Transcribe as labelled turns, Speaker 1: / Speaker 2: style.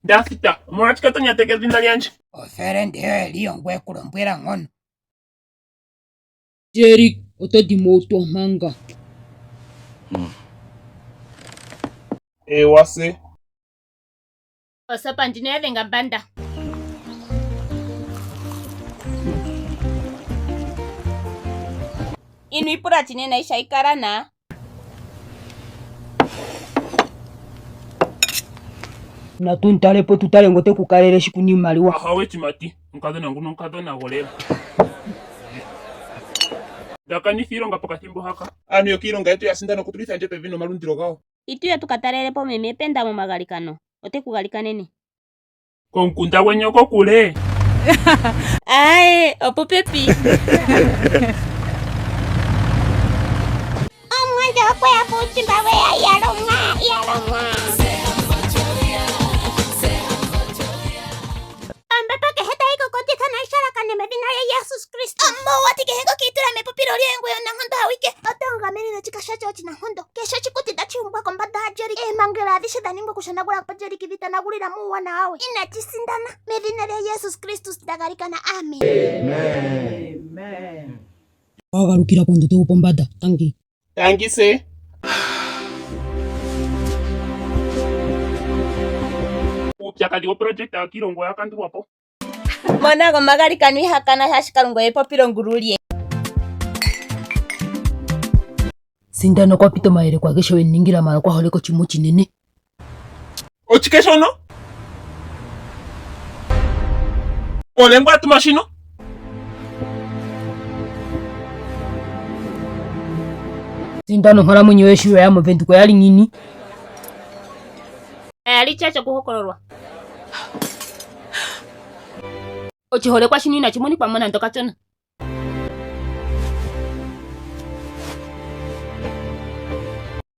Speaker 1: Ndafita, omolwashike to nyateke edhina lyandje?
Speaker 2: Ofelende yoye liyo ngwe ku lombwela ngono.
Speaker 3: Jerry, oto di mo manga.
Speaker 1: Ewa se.
Speaker 4: Osopa ndjino ya dhenga mbanda. Ino ipula chinena ishayi kala na.
Speaker 3: Natu ntale po tu tale ngo te ku kalele shi kuna iimaliwa.
Speaker 1: Ahawe Chimati, omukadhona nguno omukadhona golela. Nda kanitha iilonga pokathimbo haka. Aantu yokiilonga yetu ya sindana okutulitha ndje pevi nomalundilo gawo.
Speaker 4: Itu ye tu ka talele po meme Ependa momagalikano. Ote ku galikanene.
Speaker 1: Komukunda gweni okokule.
Speaker 4: Aaye, opopepi.
Speaker 5: Omwandje okwe ya puutimba we ya yalomwa yalomwa. Ombepo kehe tayi kokotitha nayi shalakane medhina lyaJesus Kristus. Omuwa ti kehe ngoka itula mepopilo lyoye ngoye omunankondo awike. Oto gamene nochikasha choye oshinankondo. Kehe oshikuti tachi umbwa kombanda yaJeriko. Eemhangela adhihe dha ningwa kushanagula po Jeriko dhi tanagulila muuwanawa we. Inachi sindana. Medhina lyaJesus Kristus nda galikana. Amen.
Speaker 3: Wa galukila pondondo yopombanda. Tangi.
Speaker 1: Tangi se. Uupyakadhi woprojekta yokiilongo oya kandulwa po.
Speaker 4: Mona gomagalikano iha kana shaashi Kalunga oye epopilongulu lye.
Speaker 3: Sindana okwa pita omayele kwageshe we ningila mala okwa holeka oshinima oshinene.
Speaker 1: Ochike shono? Olye ngwa tuma shino?
Speaker 3: Sindana onkalamwenyo yoye sho ya moVenduka oyali ngiini?
Speaker 4: Oya li tya okuhokololwa. Oshiholekwa shino inashi monika mo nando kashona.